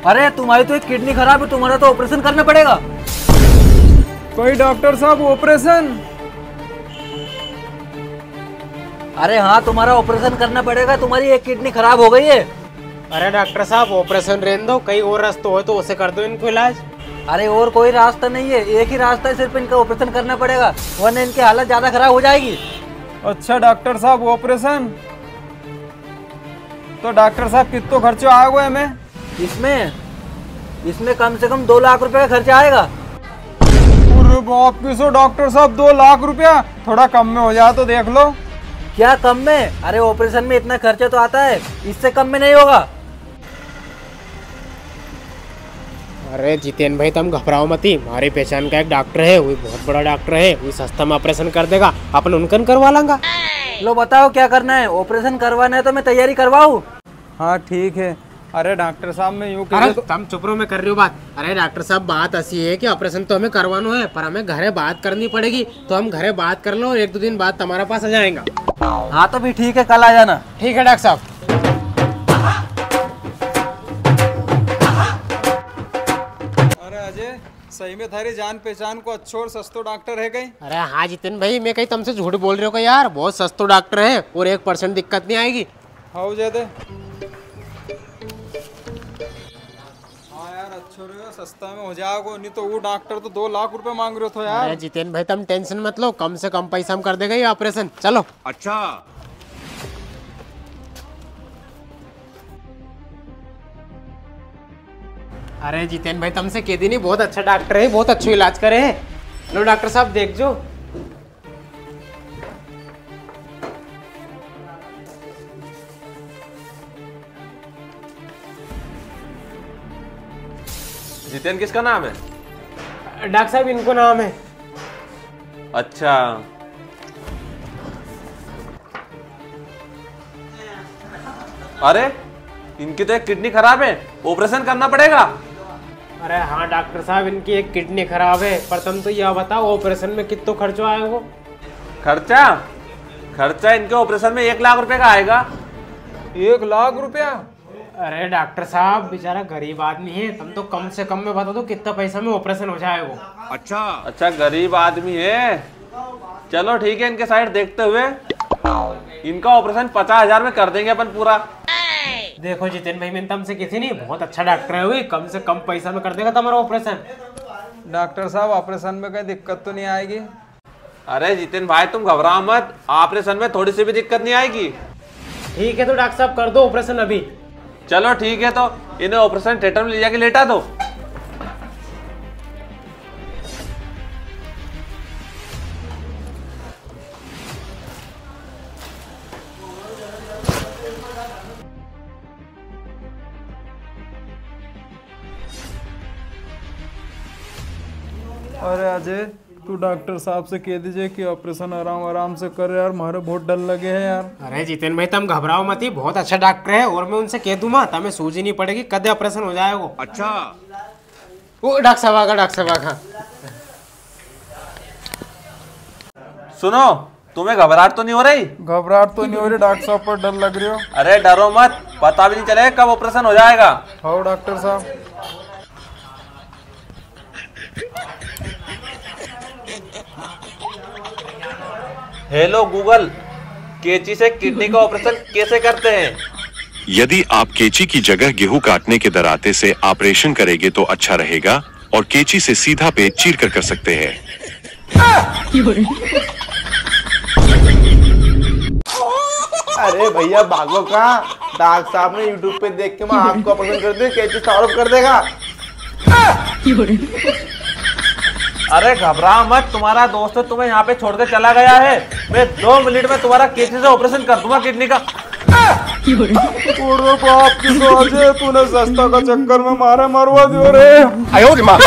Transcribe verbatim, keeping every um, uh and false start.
अरे, तुम्हारी तो एक किडनी खराब है, तुम्हारा तो ऑपरेशन करना पड़ेगा। कोई डॉक्टर साहब, ऑपरेशन? अरे हाँ, तुम्हारा ऑपरेशन करना पड़ेगा, तुम्हारी एक किडनी खराब हो गई है। अरे डॉक्टर साहब, ऑपरेशन रहने दो, कहीं और रास्ता हो तो उसे कर दो इनको इलाज। अरे और कोई रास्ता नहीं है, एक ही रास्ता है सिर्फ, इनका ऑपरेशन करना पड़ेगा, वरना इनकी हालत ज्यादा खराब हो जाएगी। अच्छा डॉक्टर साहब, ऑपरेशन? तो डॉक्टर साहब, कितो खर्चो आएगो हमें? इसमें, इसमें कम से कम दो लाख रुपए का खर्चा आएगा। अरे बाप की सो डॉक्टर साहब, दो लाख रुपया, थोड़ा कम में हो जाए तो देख लो। क्या कम में? अरे ऑपरेशन में इतना खर्चा तो आता है, इससे कम में नहीं होगा। अरे जितेन भाई, तम घबराओ मती, म्हारी पहचान का एक डॉक्टर है, वो बहुत बड़ा डॉक्टर है, वो सस्ता में ऑपरेशन कर देगा, अपन उनकन करवा लांगा। लो बताओ क्या करना है, ऑपरेशन करवाना है तो मैं तैयारी करवाऊँ? हाँ ठीक है। अरे डॉक्टर साहब, मैं यूँ कह अरे रहा था तम चुप रहो, मैं कर रही हूँ बात। अरे डॉक्टर साहब, बात ऐसी है कि ऑपरेशन तो हमें करवानो है, पर हमें घरे बात करनी पड़ेगी, तो हम घरे बात कर लो और एक दो दिन बाद तुम्हारे पास आ जाएगा। हाँ तो भी ठीक है, कल आ जाना। ठीक है डॉक्टर साहब। अरे अजय, सही में थारी जान पहचान को अच्छो और सस्तो डॉक्टर है कहीं? अरे हाँ जितिन भाई, मैं कहीं तुमसे झूठ बोल रहे हो क्या यार? बहुत सस्तो डॉक्टर है और एक परसेंट दिक्कत नहीं आएगी। हाँ, हो जाते। हाँ यार, अच्छो रहो, सस्ता में हो जाएगो, नहीं तो वो डॉक्टर तो दो लाख रुपए मांग रहे थो यार। अरे जितेन भाई, तुम टेंशन मत लो, कम से कम पैसा में कर देगा ये ऑपरेशन। चलो। अच्छा। अरे जितेन भाई, तुमसे कह दी नहीं, बहुत अच्छा डॉक्टर है, बहुत अच्छो इलाज करे है। लो डॉक्टर साहब, देख जो। जितेन किसका नाम है? डॉक्टर साहब, इनको नाम है। अच्छा। अरे, इनकी तो एक किडनी खराब है, ऑपरेशन करना पड़ेगा। अरे हाँ डॉक्टर साहब, इनकी एक किडनी खराब है, पर तुम तो यह बताओ, ऑपरेशन में कितना खर्चा आएगा? खर्चा? खर्चा इनके ऑपरेशन में एक लाख रुपए का आएगा। एक लाख रुपया? अरे डॉक्टर साहब, बेचारा गरीब आदमी है, तुम तो कम से कम में बता दो कितना पैसा में ऑपरेशन हो जाएगा। अच्छा। अच्छा, गरीब आदमी है, चलो ठीक है, इनके साइड देखते हुए इनका ऑपरेशन पचास हजार में कर देंगे अपन पूरा। देखो जितेन भाई, मैंने तुमसे कही थी नहीं, बहुत अच्छा डॉक्टर है वो, कम से कम पैसा में कर देगा तुम्हारा ऑपरेशन। डॉक्टर साहब, ऑपरेशन में कहीं दिक्कत तो नहीं आएगी? अरे जितेन भाई, तुम घबराओ मत, ऑपरेशन में थोड़ी सी भी दिक्कत नहीं आएगी। ठीक है, तो डॉक्टर साहब, कर दो ऑपरेशन अभी। चलो ठीक है, तो इन्हें ऑपरेशन थिएटर में ले जाके लेटा दो। अरे अजय, तू डॉक्टर साहब से कह दीजिए कि ऑपरेशन आराम आराम से कर यार, म्हारे बहुत डर लगे है यार। अरे जितेन भाई, तुम घबराओ मत ही, बहुत अच्छा डॉक्टर है, और मैं उनसे कह दूंगा, तुम्हें सूझ ही नहीं पड़ेगी, कदे ऑपरेशन हो जाएगा। अच्छा। ओ डॉक्टर साहब आगा, डॉक्टर साहब आगा। सुनो, तुम्हें घबराहट तो नहीं हो रही? घबराहट तो नहीं हो रही डॉक्टर साहब, पर डर लग रही हो। अरे डरो मत, पता भी नहीं चलेगा कब ऑपरेशन हो जाएगा। हाँ डॉक्टर साहब। हेलो गूगल, कैंची से किडनी का ऑपरेशन कैसे करते हैं? यदि आप कैंची की जगह गेहूं काटने के दराते से ऑपरेशन करेंगे तो अच्छा रहेगा, और कैंची से सीधा पेट चीर कर कर सकते हैं। अरे भैया, भागो कहाँ? डॉक्टर साहब ने YouTube पे देख के मैं आपको ऑपरेशन कर दे, कैंची साफ कर देगा। अरे घबराओ मत, तुम्हारा दोस्त तुम्हें यहाँ पे छोड़ के चला गया है। मैं दो मिनट में तुम्हारा कैंची से ऑपरेशन कर दूंगा किडनी का। अरे बाप की सो अजय, तूने सस्ता का चक्कर में मारे मरवा दियो रे। आयो रे माँ।